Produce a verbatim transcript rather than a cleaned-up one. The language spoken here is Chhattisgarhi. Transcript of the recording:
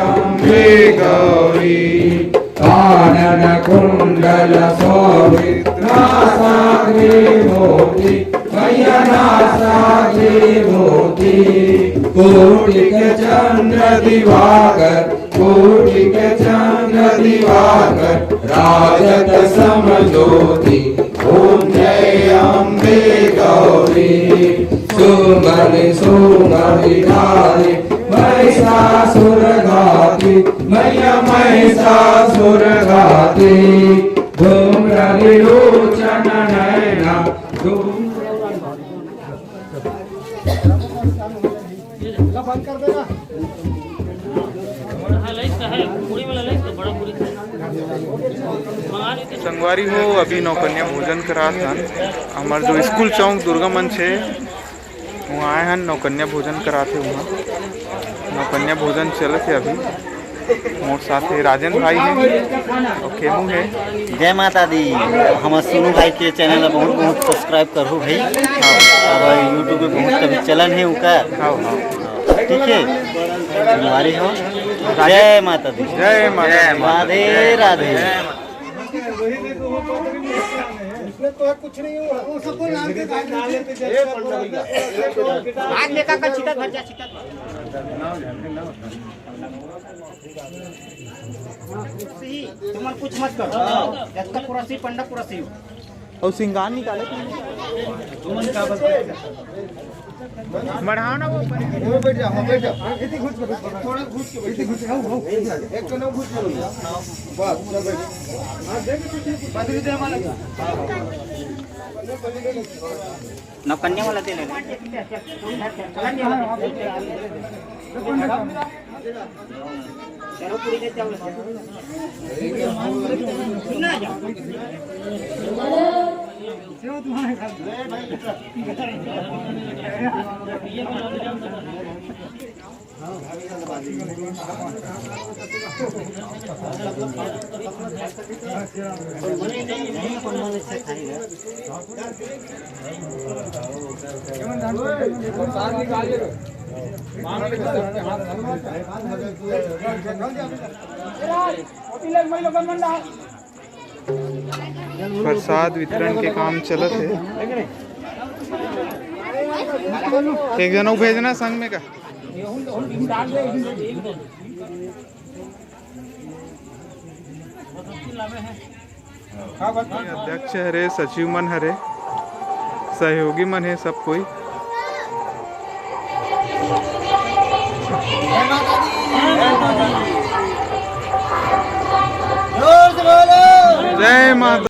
अम्बे गौरी, कानन कुंडल शोभित, नासा के मोती, मैया नासा के मोती। कोटि के चंद्र दिवाकर, कोटि के चंद्र दिवाकर, राजत सम ज्योति। ओम जय अम्बे गौरी। सुमन सुमन धारी, महिषासुर घाती, मैया महिषासुर घाती। धूम्र विलोचन नैना, धूम्र संगवारी हो, अभी नौकन्या भोजन करात हन। हमर जो स्कूल चौक दुर्गा मंच हे, वहाँ आए हन, नौकन्या भोजन करात हे वहाँ। नौकन्या भोजन चलत हे अभी। मोर साथ हे राजन भाई हे अउ खेमू हे। जय माता दी। हमर सोनू भाई के चैनल ला बहुत बहुत सब्सक्राइब करहु भाई। अब YouTube पे बहुत कभी चलन हे उनका। हाँ, हाँ। ठीक है, संगवारी हो। राधे। जय माता दी। जय माता दी। राधे राधे। इसमें तो कुछ नहीं हुआ। वो सबको नाम के काट दीजिए। आज लेकर कल छिटक भर जा, छिटक भर। सही, तुमन कुछ मत कर। जब तक पूरा सही, पंडा पूरा सही हो। अउ सिंगार निकाले। बढ़ाओ ना वो ऊपर। वो बैठ जा, हाँ, बैठ जा। इतनी घुस के बैठ, थोड़ा घुस के बैठ। इतनी घुस के, हाँ, हाँ, इधर आ जा। एक कदम घुस के बैठ। बस, चल बैठ। पदरी दे हमारे। नौकन्या वाला दे ले। प्रसाद वितरण के काम चलत हे। एक जन अउ भेजना संग में का। अध्यक्ष हरे, सचिव मन हरे, सहयोगी मन हे, सब कोई। जय माता।